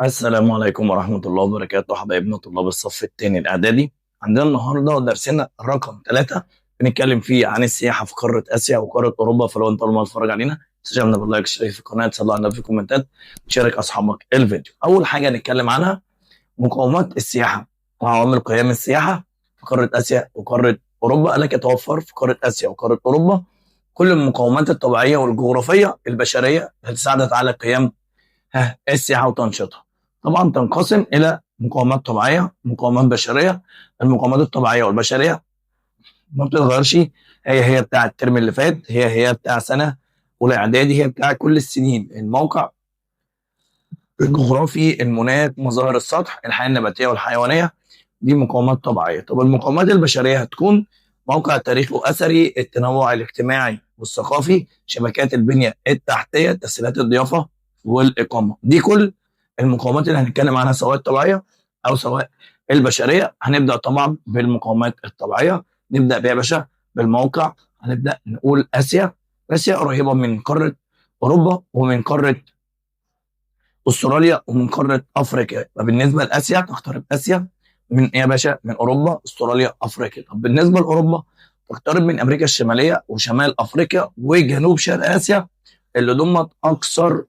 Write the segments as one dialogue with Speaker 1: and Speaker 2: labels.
Speaker 1: السلام عليكم ورحمة الله وبركاته حبايبنا طلاب الصف الثاني الإعدادي. عندنا النهارده درسنا رقم 3 بنتكلم فيه عن السياحة في قارة آسيا وقارة أوروبا. فلو أنت أول مرة تتفرج علينا تشجعنا بال like، share في القناة، تصلي على النبي في الكومنتات، تشارك أصحابك الفيديو. أول حاجة نتكلم عنها مقومات السياحة وعوامل قيام السياحة في قارة آسيا وقارة أوروبا. قال لك يتوفر في قارة آسيا وقارة أوروبا كل المقومات الطبيعية والجغرافية البشرية التي ساعدت على قيام السياحة وتنشيطها. طبعا تنقسم الى مقومات طبيعية، مقومات بشرية. المقومات الطبيعية والبشريه ما بتتغيرش، هي بتاع الترم اللي فات، هي بتاع سنة اولى اعدادي، هي بتاع كل السنين. الموقع الجغرافي، المناخ، مظاهر السطح، الحياة النباتية والحيوانيه، دي مقومات طبيعية. طب المقومات البشرية هتكون موقع تاريخي واثري، التنوع الاجتماعي والثقافي، شبكات البنية التحتية، تسهيلات الضيافة والاقامة. دي كل المقومات اللي هنتكلم عنها سواء الطبيعية او سواء البشرية. هنبدا طبعا بالمقومات الطبيعية. نبدا بيها يا باشا بالموقع. هنبدا نقول اسيا. اسيا قريبه من قارة اوروبا ومن قارة استراليا ومن قارة افريقيا. فبالنسبه لاسيا تقترب اسيا من ايه يا باشا؟ من اوروبا، استراليا، افريقيا. طب بالنسبة لاوروبا تقترب من امريكا الشمالية وشمال افريقيا وجنوب شرق اسيا اللي ضمت اكثر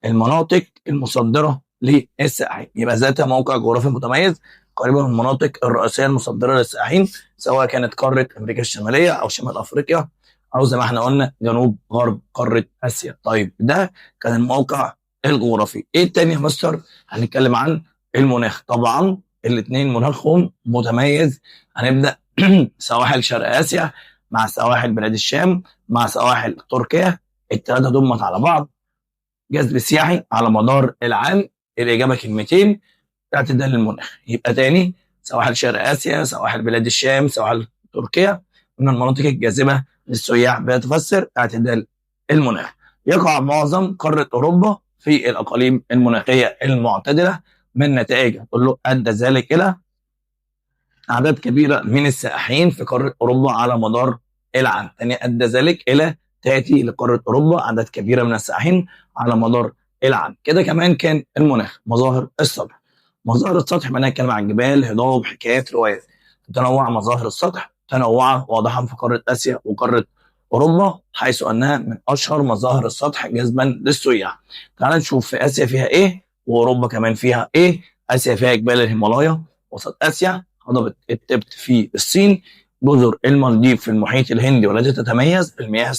Speaker 1: المناطق المصدرة للسائحين. يبقى ذاتها موقع جغرافي متميز قريبه من المناطق الرئيسية المصدرة للسائحين، سواء كانت قارة امريكا الشمالية او شمال افريقيا او زي ما احنا قلنا جنوب غرب قارة اسيا. طيب ده كان الموقع الجغرافي. ايه التاني يا مستر؟ هنتكلم عن المناخ. طبعا الاثنين مناخهم متميز. هنبدا سواحل شرق اسيا مع سواحل بلاد الشام مع سواحل تركيا، الثلاثة ضمت على بعض جذب سياحي على مدار العام. الاجابة كلمتين: اعتدال المناخ. يبقى تاني سواحل شرق اسيا، سواحل بلاد الشام، سواحل تركيا من المناطق الجاذبه للسياح بيتفسر اعتدال المناخ. يقع معظم قارة اوروبا في الاقاليم المناخية المعتدلة. من نتائج هتقول له ادى ذلك الى اعداد كبيرة من السائحين في قارة اوروبا على مدار العام. تاني ادى ذلك الى تاتي لقاره اوروبا اعداد كبيرة من السائحين على مدار العام. كده كمان كان المناخ. مظاهر السطح. مظاهر السطح معناها نتكلم عن جبال، هضاب، حكايات، روايات. تتنوع مظاهر السطح تنوعا واضحا في قارة اسيا وقاره اوروبا، حيث انها من اشهر مظاهر السطح جذبا للسياح. تعال نشوف في اسيا فيها ايه واوروبا كمان فيها ايه. اسيا فيها جبال الهيمالايا، وسط اسيا هضبه التبت في الصين، جزر المالديف في المحيط الهندي والتي تتميز بالمياه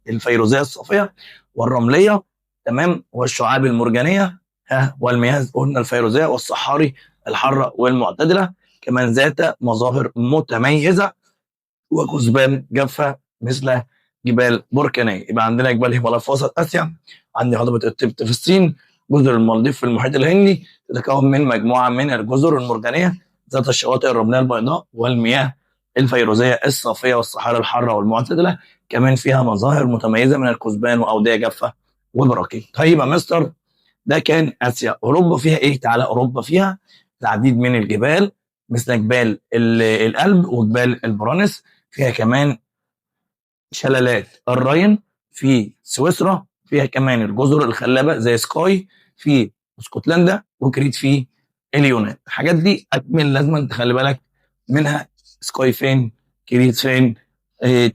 Speaker 1: الفيروزيه الصافية والرمليه، تمام، والشعاب المرجانيه، والمياه قلنا الفيروزيه والصحاري الحارة والمعتدله. كمان ذات مظاهر متميزة وكثبان جافة مثل جبال بركانيه. يبقى عندنا جبال هيمالايا في وسط اسيا، عندي هضبه التبت في الصين، جزر المالديف في المحيط الهندي تتكون من مجموعة من الجزر المرجانيه ذات الشواطئ الرملية البيضاء والمياه الفيروزيه الصافية والصحاري الحارة والمعتدله. كمان فيها مظاهر متميزة من الكثبان واوديه جافة وبراكين. طيب يا مستر ده كان اسيا. اوروبا فيها ايه؟ تعالى اوروبا فيها العديد من الجبال مثل جبال الألب وجبال البرانس. فيها كمان شلالات الراين في سويسرا. فيها كمان الجزر الخلابه زي سكاي في اسكتلندا وكريت في اليونان. الحاجات دي اكمل لازم تخلي بالك منها. سكاي فين، كريت فين،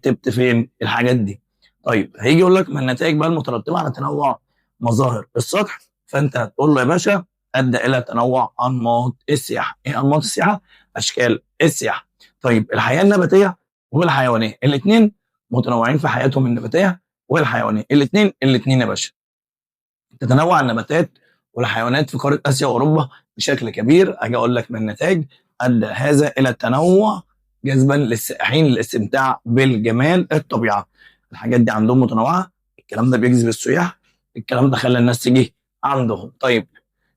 Speaker 1: تبت فين، الحاجات دي. طيب هيجي يقول لك ما النتائج بقى المترتبة على تنوع مظاهر السطح، فانت هتقول له يا باشا ادى الى تنوع انماط السياحة. ايه انماط السياحة؟ اشكال السياحة. طيب الحياة النباتية والحيوانيه الاثنين متنوعين في حياتهم النباتية والحيوانيه، الاثنين يا باشا. تتنوع النباتات والحيوانات في قارة اسيا واوروبا بشكل كبير. اجي اقول لك من النتائج ادى هذا الى التنوع جذبا للسائحين للاستمتاع بالجمال الطبيعة. الحاجات دي عندهم متنوعة، الكلام ده بيجذب السياح، الكلام ده خلى الناس تيجي عندهم. طيب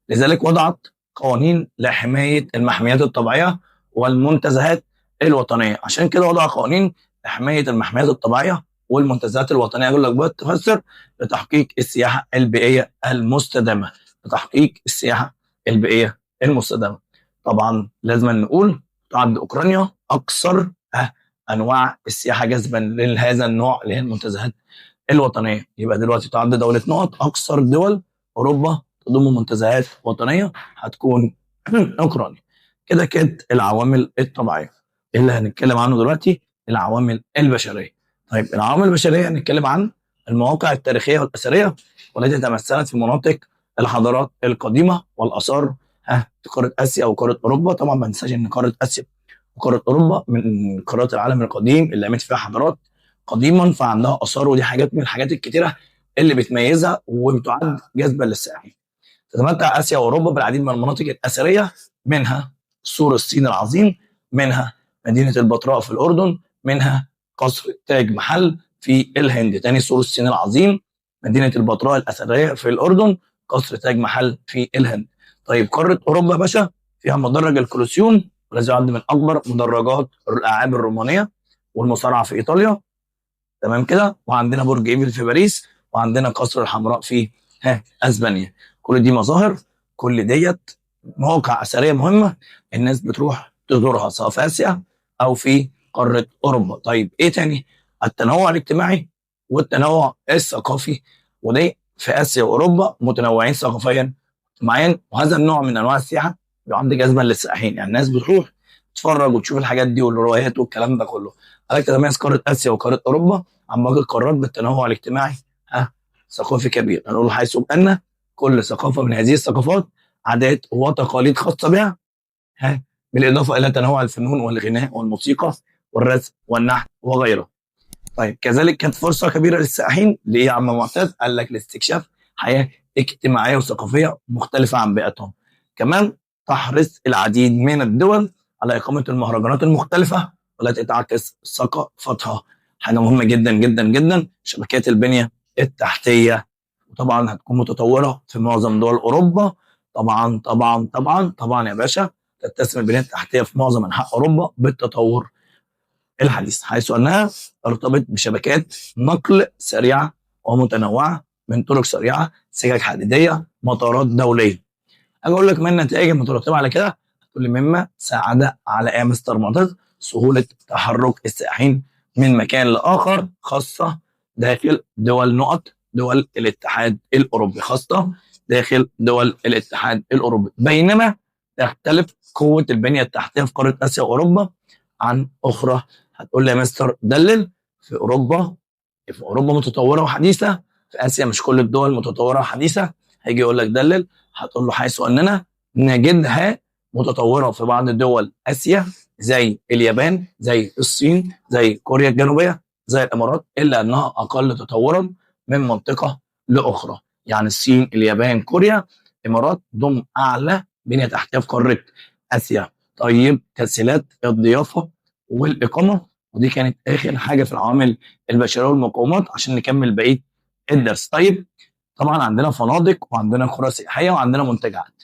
Speaker 1: لذلك وضعت قوانين لحماية المحميات الطبيعية والمنتزهات الوطنية. عشان كده وضع قوانين لحماية المحميات الطبيعية والمنتزهات الوطنية. يقول لك بقى تفسر لتحقيق السياحة البيئية المستدامة، لتحقيق السياحة البيئية المستدامة. طبعا لازم نقول تعد اوكرانيا اكثر انواع السياحة جذبا لهذا النوع اللي هي المنتزهات الوطنية. يبقى دلوقتي تعد دولة نقط اكثر دول اوروبا تضم منتزهات وطنية، هتكون اوكرانيا. كده كانت العوامل الطبيعية. اللي هنتكلم عنه دلوقتي العوامل البشرية. طيب العوامل البشرية هنتكلم عن المواقع التاريخية والاثريه والتي تمثلت في مناطق الحضارات القديمة والاثار في قارة اسيا وقاره اوروبا. طبعا ما ننساش ان قارة اسيا وقاره اوروبا من قارات العالم القديم اللي قامت فيها حضارات قديما، فعندها اثار، ودي حاجات من الحاجات الكتيرة اللي بتميزها وبتعد جاذبة للسائحين. تتمتع اسيا واوروبا بالعديد من المناطق الاثرية، منها سور الصين العظيم، منها مدينة البتراء في الاردن، منها قصر تاج محل في الهند. تاني سور الصين العظيم، مدينة البتراء الاثرية في الاردن، قصر تاج محل في الهند. طيب قارة اوروبا يا باشا فيها مدرج الكولوسيوم، والذي يعد من اكبر مدرجات الالعاب الرومانية والمصارعه في ايطاليا. تمام كده. وعندنا برج ايفل في باريس، وعندنا قصر الحمراء في اسبانيا. كل دي مظاهر، كل ديت مواقع اثرية مهمة الناس بتروح تزورها سواء في اسيا او في قارة اوروبا. طيب ايه تاني؟ التنوع الاجتماعي والتنوع الثقافي، ودي في اسيا واوروبا متنوعين ثقافيا اجتماعيا، وهذا النوع من انواع السياحة بيعد جذبا للسائحين. يعني الناس بتروح تتفرج وتشوف الحاجات دي والروايات والكلام ده كله. قالك تتميز قارة اسيا وقاره اوروبا عن باقي القارات بالتنوع الاجتماعي ثقافي كبير. هنقول حيث بان كل ثقافة من هذه الثقافات عادات وتقاليد خاصة بها، بالاضافة الى تنوع الفنون والغناء والموسيقى والرسم والنحت وغيره. طيب كذلك كانت فرصة كبيرة للسائحين ليه يا عم معتز؟ قال لك لاستكشاف حياة اجتماعية وثقافية مختلفة عن بيئتهم. كمان تحرص العديد من الدول على اقامه المهرجانات المختلفة والتي تعكس ثقافتها. حاجة مهمة جدا جدا جدا، شبكات البنية التحتية، وطبعا هتكون متطورة في معظم دول اوروبا. طبعا طبعا طبعا طبعا يا باشا تتسم البنية التحتية في معظم انحاء اوروبا بالتطور الحديث، حيث انها ترتبط بشبكات نقل سريعة ومتنوعة من طرق سريعة، سكك حديديه، مطارات دولية. اجي اقول لك ما النتائج المترتبة على كده؟ هتقول لي مما ساعد على ايه يا مستر معتز؟ سهولة تحرك السائحين من مكان لاخر، خاصة داخل دول نقط دول الاتحاد الاوروبي، خاصة داخل دول الاتحاد الاوروبي. بينما تختلف قوة البنية التحتية في قارة اسيا واوروبا عن اخرى. هتقول لي يا مستر دلل، في اوروبا، في اوروبا متطورة وحديثه، في اسيا مش كل الدول متطورة وحديثه. هيجي يقول لك دلل، هتقول له حيث اننا نجدها متطورة في بعض دول اسيا زي اليابان، زي الصين، زي كوريا الجنوبية، زي الامارات، الا انها اقل تطورا من منطقة لاخرى. يعني الصين، اليابان، كوريا، الامارات ضم اعلى بنيه تحتيه في قارة اسيا. طيب تسهيلات الضيافة والاقامة، ودي كانت اخر حاجة في العوامل البشرية والمقومات عشان نكمل بقية الدرس. طيب طبعا عندنا فنادق وعندنا قرى سياحية وعندنا منتجعات،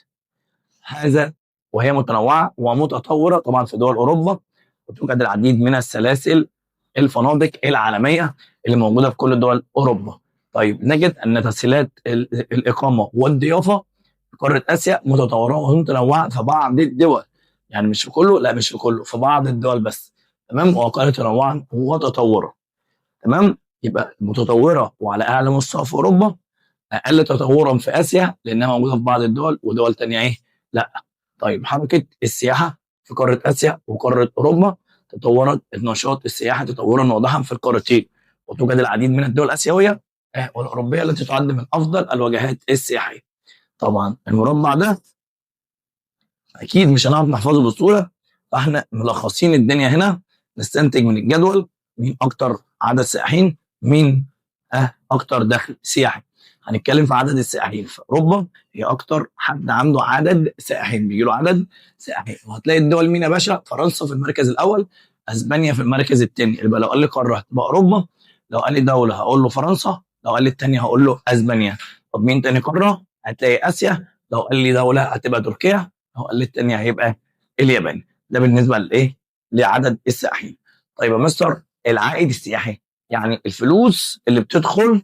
Speaker 1: هذا وهي متنوعة ومتطوره طبعا في دول اوروبا، وتوجد العديد من السلاسل الفنادق العالمية اللي موجودة في كل دول اوروبا. طيب نجد ان تسهيلات الاقامة والضيافه في قارة اسيا متطورة ومتنوعة في بعض الدول، يعني مش في كله، لا مش في كله، في بعض الدول بس. تمام، واقل تنوعا وتطورا. تمام، يبقى متطورة وعلى اعلى مستوى في اوروبا، اقل تطورا في اسيا لانها موجودة في بعض الدول ودول تانية ايه؟ لا. طيب حركة السياحة في قارة اسيا وقاره اوروبا تطورت النشاط السياحي تطورا واضحا في القارتين، وتوجد العديد من الدول الاسيوية والاوروبيه التي تعد من افضل الوجهات السياحية. طبعا المربع ده اكيد مش هنعرف نحفظه بسهولة، فاحنا ملخصين الدنيا هنا، نستنتج من الجدول مين اكتر عدد سائحين، مين اكتر دخل سياحي. هنتكلم في عدد السائحين في اوروبا، هي اكتر حد عنده عدد سائحين، بيجي له عدد سائحين. وهتلاقي الدول مين يا باشا؟ فرنسا في المركز الاول، اسبانيا في المركز الثاني. يبقى لو قال لي قارة هتبقى اوروبا، لو قال لي دولة هقول له فرنسا، لو قال لي الثانية هقول له اسبانيا. طب مين تاني قارة؟ هتلاقي اسيا، لو قال لي دولة هتبقى تركيا، لو قال لي الثانية هيبقى اليابان. ده بالنسبة لايه؟ لعدد السائحين. طيب يا مستر العائد السياحي، يعني الفلوس اللي بتدخل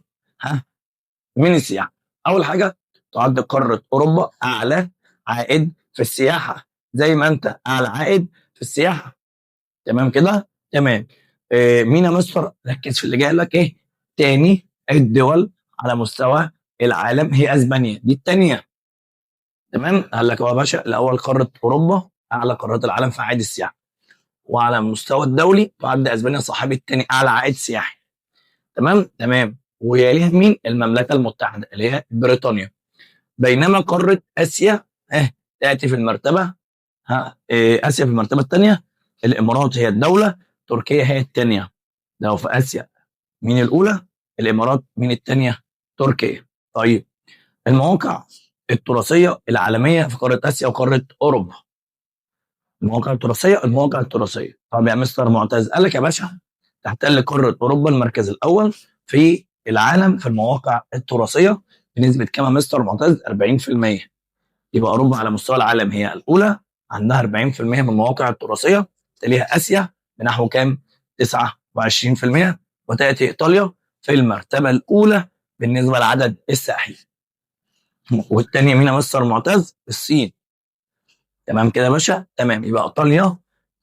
Speaker 1: من السياحة. اول حاجة تعد قارة اوروبا اعلى عائد في السياحة، زي ما انت اعلى عائد في السياحة. تمام كده؟ تمام. مين يا مستر؟ ركز في اللي جاي لك ايه؟ تاني الدول على مستوى العالم هي اسبانيا، دي الثانية. تمام. قال لك يا باشا الاول قارة اوروبا اعلى قارات العالم في عائد السياحة، وعلى المستوى الدولي تعد اسبانيا صاحبه ثاني اعلى عائد سياحي. تمام تمام. ويليها مين؟ المملكة المتحدة اللي هي بريطانيا. بينما قارة اسيا تاتي في المرتبة اسيا في المرتبة الثانية، الامارات هي الدولة، تركيا هي الثانية. لو في اسيا مين الاولى؟ الامارات. مين الثانية؟ تركيا. طيب المواقع التراثية العالمية في قارة اسيا وقاره اوروبا. المواقع التراثية، المواقع التراثية. طب يا مستر معتز، قال لك يا باشا تحتل قارة اوروبا المركز الاول في العالم في المواقع التراثية بنسبة كام يا مستر معتز؟ 40%. يبقى اوروبا على مستوى العالم هي الاولى، عندها 40% من المواقع التراثية، تليها اسيا بنحو كام؟ 29%، وتاتي ايطاليا في المرتبة الاولى بالنسبة لعدد السائحين. والثانية مين يا مستر معتز؟ الصين. تمام كده يا باشا؟ تمام. يبقى ايطاليا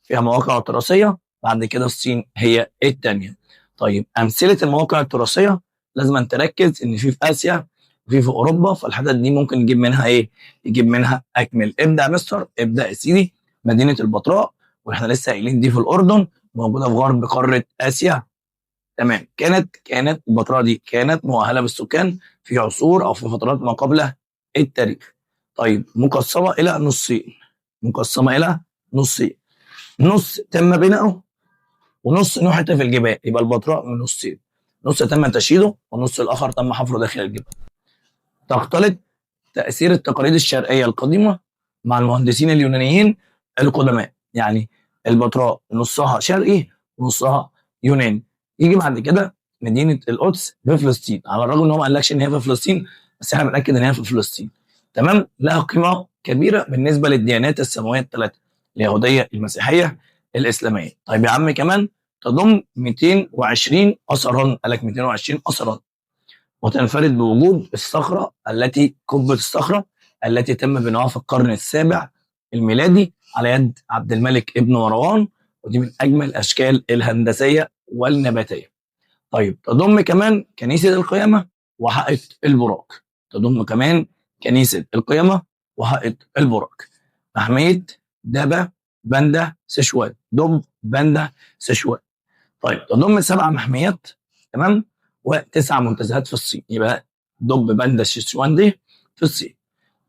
Speaker 1: فيها مواقع تراثيه، بعد كده الصين هي الثانية. طيب امثلة المواقع التراثية لازم تركز ان في اسيا وفي اوروبا، فالحتت دي ممكن نجيب منها ايه؟ نجيب منها اكمل. ابدا يا مستر، ابدا يا سيدي. مدينة البتراء، واحنا لسه قايلين دي في الاردن، موجودة في غرب قارة اسيا. تمام. كانت البتراء دي كانت مؤهلة بالسكان في عصور او في فترات ما قبل التاريخ. طيب مقسمة الى نصين، مقسمة الى نصين، نص تم بناؤه ونص نحت في الجبال. يبقى البتراء من نصين، نص تم تشييده والنص الاخر تم حفره داخل الجبال. تختلط تاثير التقاليد الشرقية القديمة مع المهندسين اليونانيين القدماء. يعني البتراء نصها شرقي ونصها يوناني. يجي بعد كده مدينة القدس في فلسطين، على الرغم ان هو ما قالكش ان هي في فلسطين، بس احنا بنأكد ان هي في فلسطين. تمام. لها قيمة كبيرة بالنسبة للديانات السماوية الثلاثة، اليهودية، المسيحية، الاسلامية. طيب يا عم كمان تضم 220 اثرا، قال لك 220 اثرا، وتنفرد بوجود الصخرة التي قبه الصخرة التي تم بناؤها في القرن السابع الميلادي على يد عبد الملك ابن مروان، ودي من اجمل الاشكال الهندسية والنباتيه. طيب تضم كمان كنيسة القيامة وحائط البراق. تضم كمان كنيسة القيامة وحائط البراق. محمية دبا باندا سيشوان، دب باندا سيشوان. طيب تضم 7 محميات، تمام، و9 منتزهات في الصين. يبقى دب باندا سيشوان دي في الصين.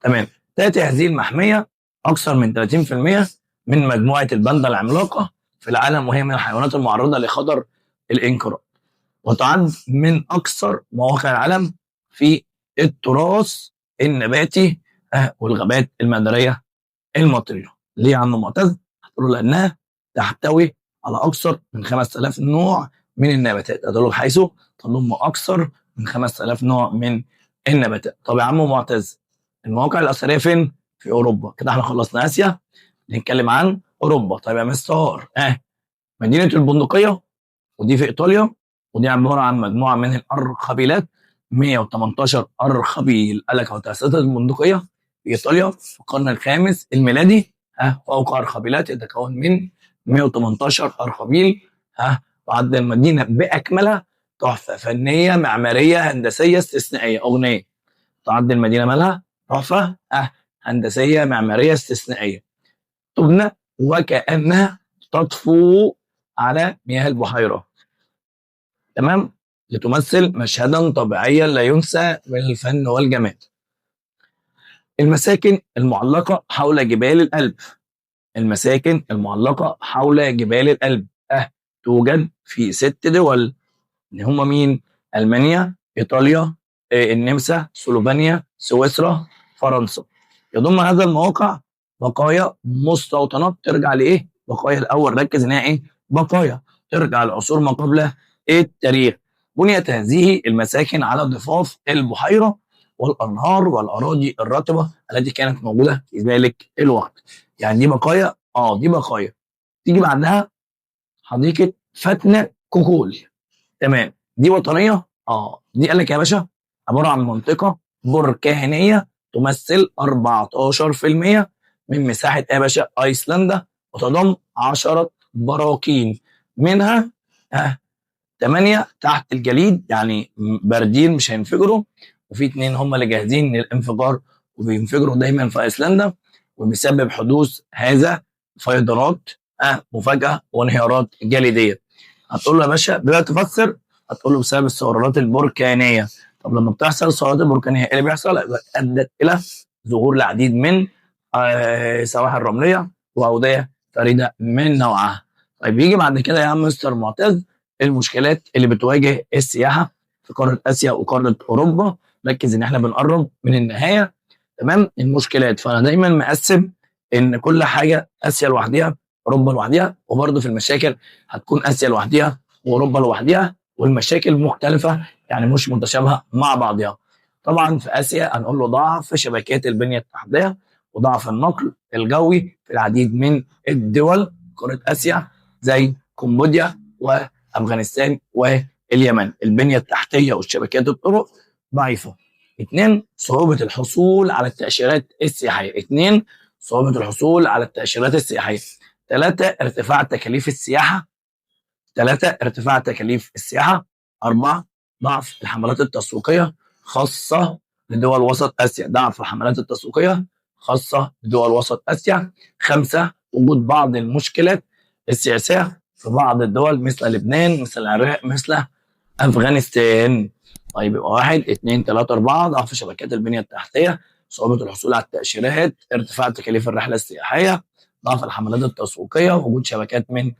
Speaker 1: تمام. تاتي هذه المحميه اكثر من 30% من مجموعة الباندا العملاقة في العالم، وهي من الحيوانات المعرضه لخطر الانقراض، وتعد من اكثر مواقع العالم في التراث النباتي والغابات المداريه المطريه. ليه يا عم معتز؟ هتقول له لانها تحتوي على اكثر من 5000 نوع من النباتات. هتقول له حيث تضم اكثر من 5000 نوع من النباتات. طب يا عم معتز المواقع الاثرية فين؟ في اوروبا. كده احنا خلصنا اسيا، نتكلم عن اوروبا. طيب يا مستر مدينة البندقية، ودي في ايطاليا، ودي عبارة عن مجموعة من الارخبيلات، 118 ارخبيل. قال لك تاسست البندقية في ايطاليا في القرن الخامس الميلادي، فوق ارخبيلات يتكون من 118 ارخبيل، وعد المدينة باكملها تحفة فنية معمارية هندسية استثنائية. اغنية تعد المدينة مالها تحفة هندسية معمارية استثنائية، تبنى وكانها تطفو على مياه البحيرة. تمام. لتمثل مشهدا طبيعيا لا ينسى من الفن والجمال. المساكن المعلقة حول جبال الألب. المساكن المعلقة حول جبال الألب توجد في 6 دول، اللي هم مين؟ ألمانيا، إيطاليا، النمسا، سلوفينيا، سويسرا، فرنسا. يضم هذا المواقع بقايا مستوطنات ترجع لإيه؟ بقايا الأول، ركز إنها إيه؟ بقايا ترجع لعصور ما قبل التاريخ. بنيت هذه المساكن على ضفاف البحيرة والأنهار والأراضي الرطبة التي كانت موجودة في ذلك الوقت. يعني دي بقايا، دي بقايا. تيجي بعدها حديقة فتنة كوكول. تمام. دي وطنية، دي قال لك يا باشا عبارة عن منطقة بركانية تمثل 14% من مساحة يا باشا أيسلندا، وتضم 10 براكين، منها 8 تحت الجليد، يعني باردين مش هينفجروا، وفي 2 هم اللي جاهزين للانفجار، وبينفجروا دايما في ايسلندا، وبيسبب حدوث هذا فيضانات مفاجاة وانهيارات جليديه. هتقول له يا باشا بما تفسر، هتقول له بسبب الثورات البركانيه. طب لما بتحصل الثورات البركانيه ايه اللي بيحصل؟ ادت الى ظهور العديد من سواحل رمليه واوديه فريدة من نوعها. طيب يجي بعد كده يا عم مستر معتز المشكلات اللي بتواجه السياحة في قارة اسيا وقاره اوروبا. ركز ان احنا بنقرب من النهاية، تمام؟ المشكلات، فانا دايما مقسم ان كل حاجة اسيا لوحديها، اوروبا لوحديها، وبرده في المشاكل هتكون اسيا لوحديها واوروبا لوحديها، والمشاكل مختلفة يعني مش متشابهة مع بعضها. طبعا في اسيا هنقول له ضعف شبكات البنية التحتية وضعف النقل الجوي في العديد من الدول قارة اسيا زي كمبوديا وافغانستان واليمن. البنية التحتية والشبكات الطرق ضعيفة. 2، صعوبة الحصول على التاشيرات السياحية. 2، صعوبة الحصول على التاشيرات السياحية. 3، ارتفاع تكاليف السياحة. 3، ارتفاع تكاليف السياحة. 4، ضعف الحملات التسويقية خاصة لدول وسط اسيا. ضعف الحملات التسويقية خاصة لدول وسط اسيا. 5، وجود بعض المشكلات السياسية في بعض الدول مثل لبنان، مثل العراق، مثل افغانستان. طيب يبقى 1 2 3 4، ضعف شبكات البنية التحتية، صعوبة الحصول على التاشيرات، ارتفاع تكاليف الرحلة السياحية، ضعف الحملات التسويقية، وجود شبكات من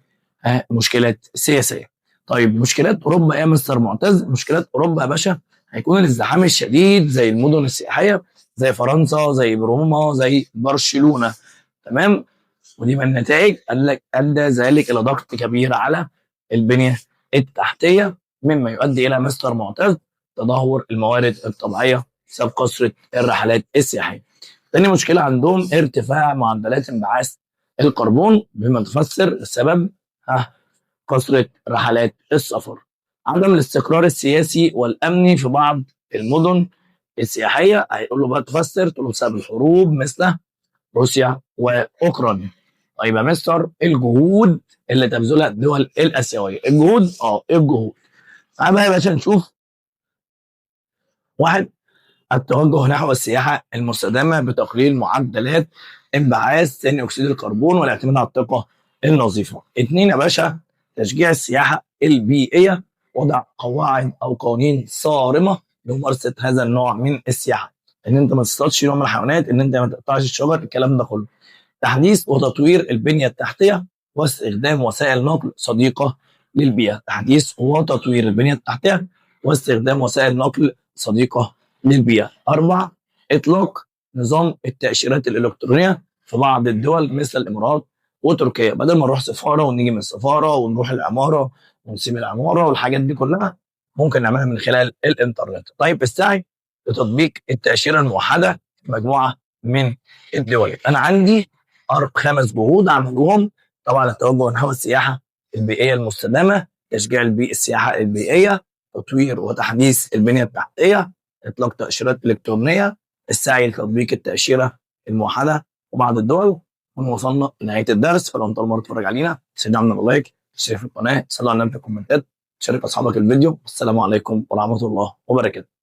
Speaker 1: مشكلات سياسية. طيب مشكلات اوروبا ايه يا مستر معتز؟ مشكلات اوروبا يا باشا هيكون الازدحام الشديد زي المدن السياحية زي فرنسا، زي روما، زي برشلونة، تمام؟ ودي من النتائج قال لك ادى ذلك الى ضغط كبير على البنية التحتية، مما يؤدي الى مستر معتز تدهور الموارد الطبيعية بسبب كثرة الرحلات السياحية. تاني مشكلة عندهم ارتفاع معدلات انبعاث الكربون، بما تفسر السبب كثرة رحلات السفر. عدم الاستقرار السياسي والامني في بعض المدن السياحية، هيقول له بقى تفسر، تقول له بسبب الحروب مثل روسيا واوكرانيا. طيب يا مستر الجهود اللي تبذلها الدول الاسيوية، الجهود الجهود. تعال بقى يا باشا نشوف. 1، التوجه نحو السياحة المستدامة بتقليل معدلات انبعاث ثاني اكسيد الكربون والاعتماد على الطاقة النظيفة. 2 يا باشا تشجيع السياحة البيئية، وضع قواعد او قوانين صارمة لممارسة هذا النوع من السياحة، ان انت ما تصطادش نوع من الحيوانات، ان انت ما تقطعش الشجر، الكلام ده كله. تحديث وتطوير البنية التحتية واستخدام وسائل نقل صديقه للبيئة. تحديث وتطوير البنية التحتية واستخدام وسائل نقل صديقه للبيئة. 4، اطلاق نظام التاشيرات الالكترونية في بعض الدول مثل الامارات وتركيا. بدل ما نروح سفارة ونيجي من السفارة ونروح العمارة ونسيب العمارة والحاجات دي كلها، ممكن نعملها من خلال الانترنت. طيب السعي لتطبيق التاشيره الموحدة في مجموعة من الدول. انا عندي 5 جهود عملوهم. طبعا التوجه نحو السياحة البيئية المستدامة، تشجيع السياحة البيئية، تطوير وتحديث البنية التحتية، اطلاق تاشيرات الكترونية، السعي لتطبيق التاشيره الموحدة وبعض الدول. وصلنا لنهاية الدرس، فلو انت اول مرة تتفرج علينا تدعمنا بال like، تشترك في القناة، تصلي على النبي في الكومنتات، تشارك اصحابك الفيديو. والسلام عليكم ورحمة الله وبركاته.